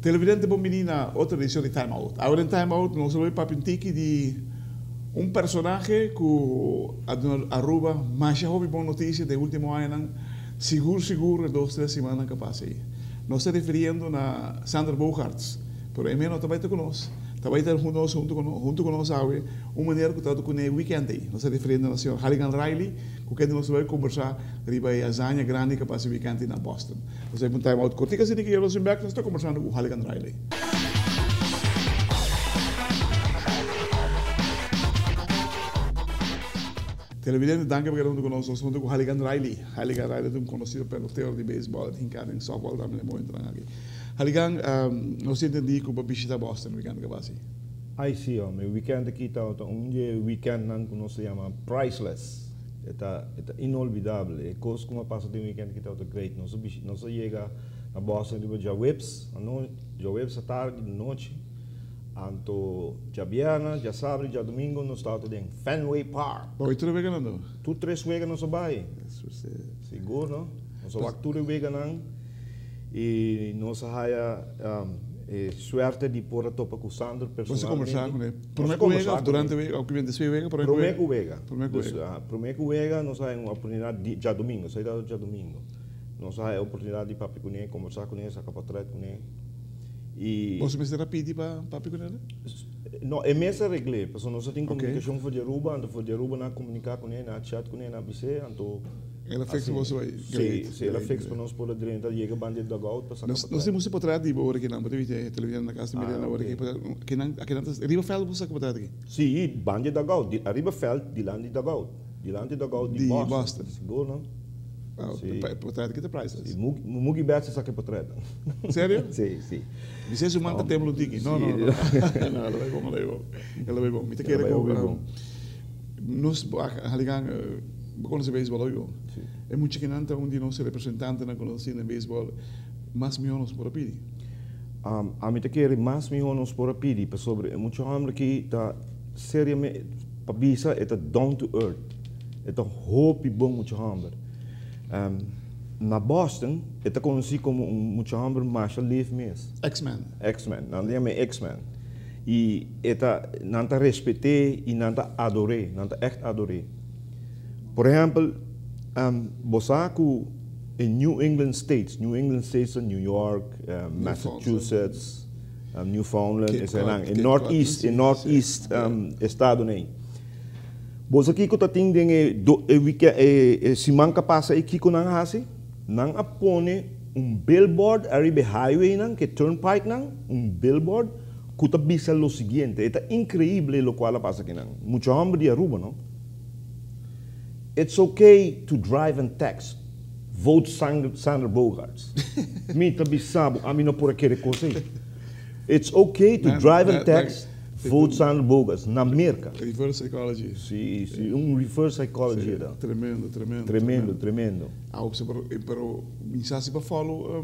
Televidente bon bini na otro edicion di Time Out. Awe den Time Out nos lo bay papia un tiki di un personahe cu a duna Aruba masha hopi bon noticia den ultimo añanan, sigur sigur e dos tres simannan cu a pasa ey. Nos ta refiriendo na Sander Bogaerts, pero e meno ta bay ta cu nos, ta bay ta hunto hunto cu nos awe un manera cu ta cu ne weekend ey. Nos ta refiriendo na señor Halligan Riley cu kende nos ta bay combersa riba e hazaña grandi cu a pasa e weekend ey na Boston. Nos a un time out kortico asina ki nos bin bek nos ta kombersando ku Halligan Riley. Televidente danki pa keda huntu ku nos. Nos ta huntu ku Halligan Riley. Halligan Riley ta un konosido pelotero di beisbòl e ta hinká den sòftbòl tambe den momentunan aki. Halligan, nos tin entendí ku bo bishita Boston wikènt ku a basi. Ai si hòmber, e wikènt aki ta un di e wikèntnan ku nos ta yama priceless. E ta e ta inolvidabel. E kos ku a pasa den weekend aki tabata great. Nos a bishi nos a yega na Boston riba djaweps ano djaweps atardi di nochi. Anto djabièrnè, djasabra i djadumingu nos tabata den Fenway Park. Bo bai tur e weganan do? Tur tres wega nos a bai. Sigur no. Nos a wak tur e weganan i nos a haya e suerte di por a topa ku Sander personalmente. Bo a kombersá kuné? Promé ku wega òf durante wega òf despues di wega? Promé ku wega. Promé ku wega. Promé ku wega nos a haña un oportunidat di djadumingu, esei tabata djadumingu. Nos a haña e oportunidat di papia kuné, kombersá kuné, saka potrèt kuné i. Boso mester a pidi pa papia kuné? No, e mes a regl'é, pasobra nos a tin komunikashon for di Aruba, anto for di Aruba nan a komuniká kuné, nan a chat kuné, nan a bis'é, anto. El a fix boso ei. Sí, sí, el a fix pa nos por a drenta, yega banda di dugout pa saca potret. Nos tin mucho potret di bo ora kinan, bo ta bita e televidente na cas ta mira ora ki kinan, akinan ta riba veld bo saca potret aki? Sí, banda di dugout, di ariba veld dilanti di dugout, dilanti di dugout di Boston. Sigur no? Sí. Potret aki ta priceless. Sí, Mookie Betts a saca e potret. Serio? Sí, sí. Bisé su man ta tembla un tiki. No, no, no. No, el a bay bon, el a bay bon. El a bay bon. Mi ta kere cu nos haligan. Bo konosé beisbòl hopi bon. E muchakinan ta un di nos representantenan ku nos tin den beisbòl. Mas mihó nos por a pidi. Ami ta kere mas mihó nos por a pidi pasobra e mucha hòmber aki ta seriamente, pa bisa e ta down to earth. E ta hopi bon mucha hòmber. Na Boston e ta konosí komo un mucha hòmber masha lif mes. X-Man. X-Man. Nan ta yam'é X-Man. I e ta, nan ta respet'é i nan ta ador'é. Nan ta ègt ador'é. Por ehèmpel, bo sa ku e New England States, New England States ta New York, Massachusetts, Newfoundland, eseinan, e Northeast, e Northeast estadonan ei. Bo sa kiko ta tin den e e wikènt, e siman ku a pasa ei kiko nan a hasi? Nan a pone un billboard ariba e highwaynan, ku e turnpikenan, un billboard ku ta bisa lo siguiente, e ta inkreible lokual a pasa akinan. Mucha hòmber di Aruba, no? It's okay to drive and text, vote Sander Bogaerts. Mi ta bisa bo, ami no por a kere kos ei. It's okay to drive and text, vote Sander Bogaerts na Merka. Reverse psychology. Si, si, un reverse psychology e ta. Tremendo, tremendo. Tremendo, tremendo. Awo pero mi sa si bo follow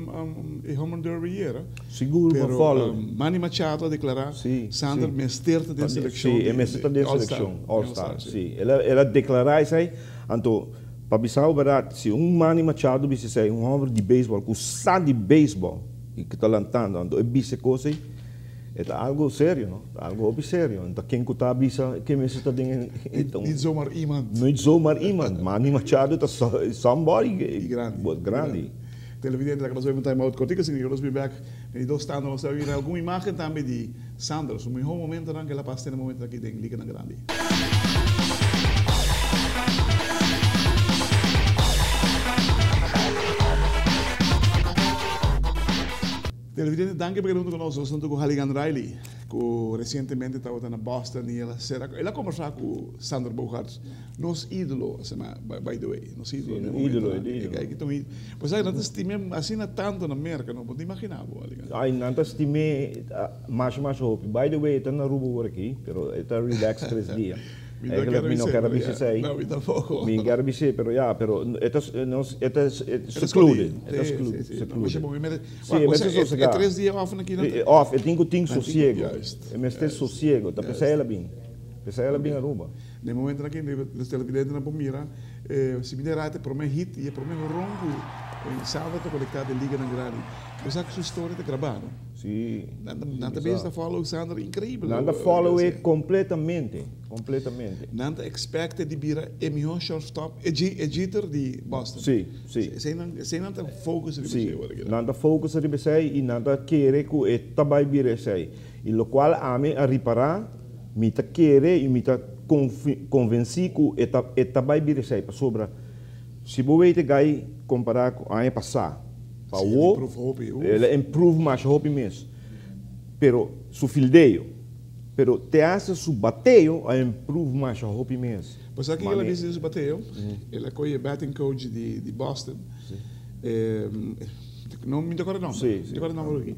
e Home Run Derby ayera. Sigur bo follow. Pero Manny Machado a declara Sander mester ta den seleccion. Si, e mester ta den seleccion All Star. Si, el a declara esey. Anto, pa bisa bo berdad, si un Manny Machado bisa esey, un homber di baseball cu sa di baseball y cu ta lantando, anto e bisa e cos ey, e ta algo serio, no? Ta algo hopi serio. Anto ken cu ta bisa ke mester ta den e. Niet zomaar iemand. Niet zomaar iemand. Manny Machado ta somebody grandi. Televidente, laga nos bai un time out kortiko, asina nos bin bek den di dos tanda. Nos ta mira algun imagen tambe di Sander, su mihó momentonan ku el a pasa te na momentonan aki den Liganan Grandi. Televidente, danki pa keda huntu ku nos. Nos huntu ku Halligan Riley, ku resientemente tabata na Boston i el a sera, el a kombersá ku Sander Bogaerts. Nos ídolo, asina, by the way, nos ídolo den momento nan. Sí, ídolo. E ta un ídolo. Pues nan ta stim'é asina tanto na Merca, no bo ta imaginá bo, Alica. Ay, nan ta stim'é masha masha hopi. By the way, e ta na Aruba awor aki, pero e ta relax tres dia. Eigenlijk mi no kier bisa esey. No, mi tampoco. Mi kier bisa, pero ja, pero e ta, nos, e ta secluded. E ta secluded. Si, e mester sosega. E 3 dia off na kina. Off, e tin cu tin sosiego. E mester sosiego. Ta pesey el a bin. Pesey el a bin Aruba. Na e momento aki, nos televidentenan por mira, si mi ta erra, e prome hit y e prome horon cu Salva ta colecta den liganan grandi. Bo sa cu su historia ta graba, no? Si. Nan ta bes ta follow Sander increibel. Nan ta follow e completamente, completamente. Nan ta expect e di bira e miho shortstop, e Jeter di Boston. Si, si. Esey nan ta focus riba esey awor aki. Si, nan ta focus riba esey y nan ta kere cu e ta bay bira esey. Y locual ami a ripara, mi ta kere y mi ta convenci cu e ta e ta bay bira esey pasobra si bo weten guy compara cu aña pasa, Pa awo, el a improve masha hopi mes. Pero su fildeo, pero te hasta su bateo a improve masha hopi mes. Bo sa kiko el a bisa di su bateo? El a kohe e batting coach di Boston. No, mi ta kòrda e nòmber. Mi ta kòrda e nòmber aki.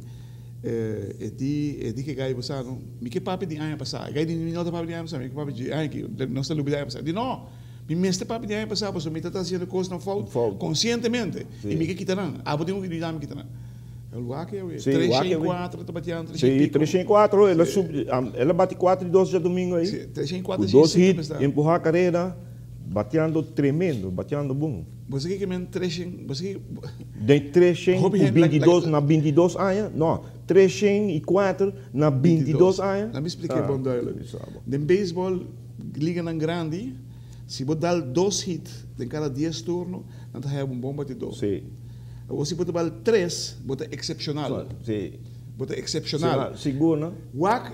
E di, e di ke gai bo sa no, mi ke papia di aña pasá. E gai di mi no ta papia di aña pasá, mi ke papia di aña aki. Nos ta lubida aña pasá. E di no. Mi mester papia di aña pasá pasobra mi ta ta hasiendo kosnan fout konsientemente i mi ke kita nan. Abo tin ku yuda mi kita nan. El wak awe. Tres shen i kuatro ta batiando tres shen i piko. Sí, tres shen i kuatro. El a sub, el a bati kuatro i dos djadumingu ei. Sí, tres shen i kuatro, Ku dos hit, empuhá kareda, batiando tremendo, batiando bon. Bo sa kiko men tres shen, bo sa kiko. Den tres shen ku bintidos na 22 aña? No, 304 na 22 aña. Laat mi splika bon duidelijk. Den beisbòl. Liganan grandi, si bo dal dos hit den kada dies turno, nan ta haya un bon batidó. Sí. Awor si bo ta bal tres, bo ta eksepshonal. Sí. Bo ta eksepshonal. Sigur, no? Wak,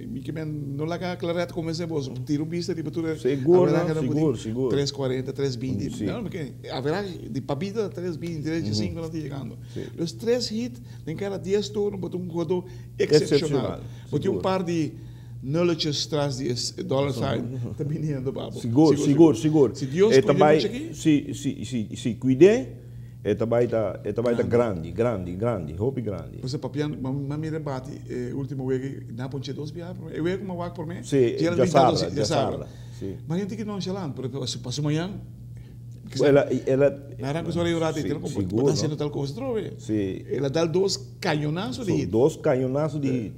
mi ke men no laga Claret konvensé boso, tira un bista riba tur e Sigur, no? Sigur, sigur. Tres kuarenta, tres binti. Sí. No, porque averahe di pabida ta tres binti, tres diesinko nan ta yegando. Sí. Dus tres hit den kada dies turno bo ta un hugadó eksepshonal. Eksepshonal, Bo tin un sigur. par di Nulletjes tras di e dollar sign ta biniendo pa bo. Sigur, sigur, sigur. Si Dios E ta cuida bai, mucha aki. si, si, si, si cuid'é, e ta bai ta, e ta bai ta grandi, grandi, grandi, hopi grandi. Bo sa papiando, m'a mira e bati e ultimo wega ei, nan a ponch'é dos biaha promé. E wega ku m'a wak promé, Si, djera bin ta djasabra, dos, djasabra. djasabra, si. Ma hende ki nonchalant, pero paso mañan, El a, el a. Nan ranka su un rato i tira, Sigur, bo ta hasiendo tal cosa atrobe. Si. El a dal dos cañonazo di hit. Dos cañonazo di hit.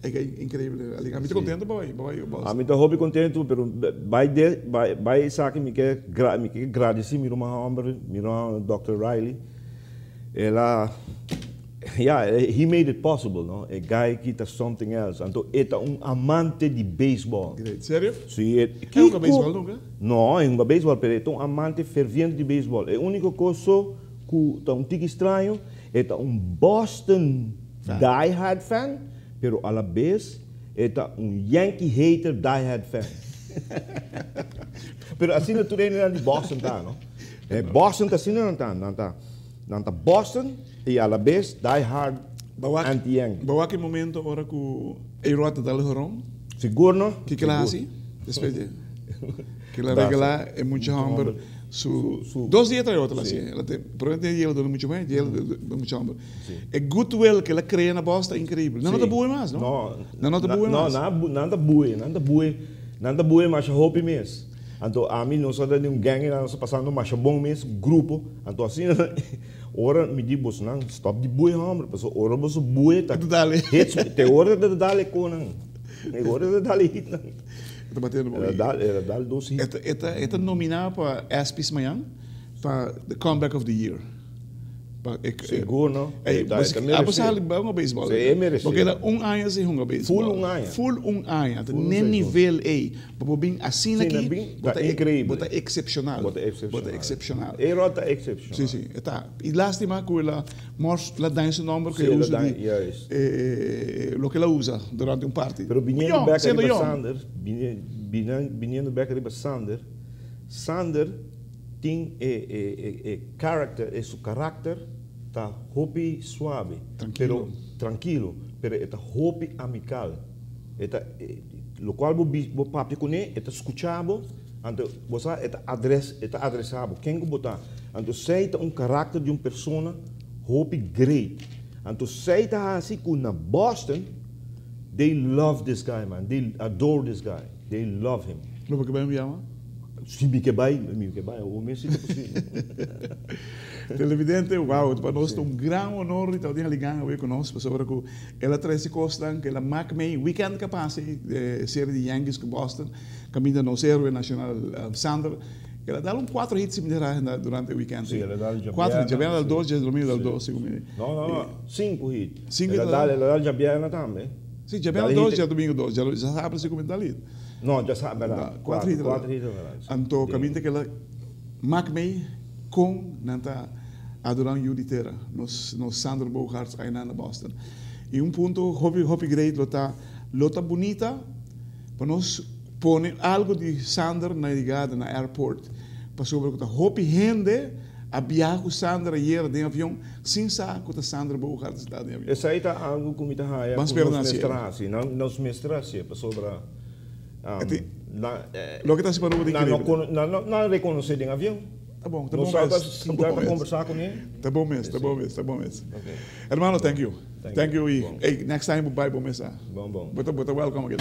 Increíble. Ami ta contento pa bai, pa bai Boston. Ami ta hopi contento, pero bai de, bai, bai esaki mi ke, mi ke gradeci mi ruman homber, mi ruman Dòkter Riley. El a, ya, he made it possible, no? E guy ki ta something else. Anto e ta un amante di baseball. Great. Serio? Si, e, E hunga baseball nunca? No, e hunga baseball, pero e ta un amante ferviente di baseball. E unico cos so cu ta un tiki straño, e ta un Boston die hard fan. Pero a la bes e ta un Yankee hater die hard fan. Pero asina tur hendenan di Boston ta, no? E Boston ta asina nan ta, nan ta, nan ta Boston y a la bes die hard anti Yankee. Bo wak e momento ora ku A-Rod ta dal horon? Sigur no. Kiko el a hasi despues di ke el a regalá e mucha hòmber su dos dia tras otro el a hasi. Probablemente e dia el a duna mucha muhé, e dia el a duna mucha hòmber. E goodwill ke el a krea na Bos ta increibel. Nan no ta bue mas, no? Nan no ta bue mas. No, nan ta bue, nan ta bue, nan ta bue masha hopi mes. Anto ami nos a ta den un gang nan nos ta pasando masha bon mes, grupo. Anto asina ora mi di boso nan stop di bue homber, pasobra ora boso bue ta hits, te ora ta dal e konan, te ora ta dal e hitnan. E ta batiendo bo. El a dal dos hit. E ta nomina pa ESPYs mañan pa the comeback of the year. Sigur no. Ey, Ta, ta merece. Abo sa hunga baseball. Sí, e merece. Porque era un aña sin hunga baseball. Full un aña. Full un aña. Ta ne nivel ey. Pa bo bin asina Sí, aki, bin, bo ta ta increíble. Bo ta excepcional. Bo ta excepcional. Bo ta excepcional. E rol ta excepcional. Sí, sí, e ta. Y lastima cu el a mors la daña su nomber cu Sí, e el a uso daña, di, juist. loke el a usa durante un parti. Pero biniendo Yong, bek siendo ariba yong. Sander, biniendo bek ariba Sander, Sander Tin e e e character e su karakter ta hopi suave pero trankilo pero e ta hopi amical e ta lokual bo bo papia kuné e ta skucha bo anto bo sa e ta adres e ta adresa bo ken ku bo ta anto esei ta un karakter di un persona hopi great anto esei ta hasi ku na Boston they love this guy man they adore this guy. They love him. Lo bo ke bai un biaha? Si mi ke bai, mi ke bai. Awor mes si ta posibel. Televidente, wow, pa nos ta un gran honor di tabata tin Haligan awe ku nos, pasobra ku el a trese kosnan ku el a mak mei weekend ku a pasa e serie di Yankees ku Boston, kaminda nos héroe nashonal Sander, el a dal un kuater hits si mi ta raha durante e weekend. Si, el a dal djabièrnè. Kuater hits, djabièrnè dal dos, djadomingo dal dos, segun mi. No, no, no, sinku hit. Sinku hit el a dal. El a dal djabièrnè tambe. Si, djabièrnè dos, djadomingo dos, djasabra si ku mi dal hit. No, djasabra, bèrdat. Kuater hit el a dal. Kuater hit el a dal, si. Anto kaminda ku el a mak mei kon nan ta adorá un yu di tera, nos nos Sander Bogaerts ainan na Boston. I un punto hopi hopi great lo ta lo ta bunita pa nos pone algu di Sander na yegada na airport pasobra ku ta hopi hende a biaha ku Sander ayera den avion sin sa ku ta Sander Bogaerts ta den avion. Esei ta algu ku mi ta haya Ban ku spera nos nan hasi mester el. hasi. Nan nos mester hasié pasobra Loke ta hasi pa Aruba ta increíble. Nan no nan rekonosé den avion. Ta bon, ta bon Nos mes. ta sinta ta kombersá kuné. Ta bon mes, ta bon mes, ta bon mes. Hermano, thank you. Thank you y ey, next time bo bai bo mes a. Bon, bon. Bo ta welcome again.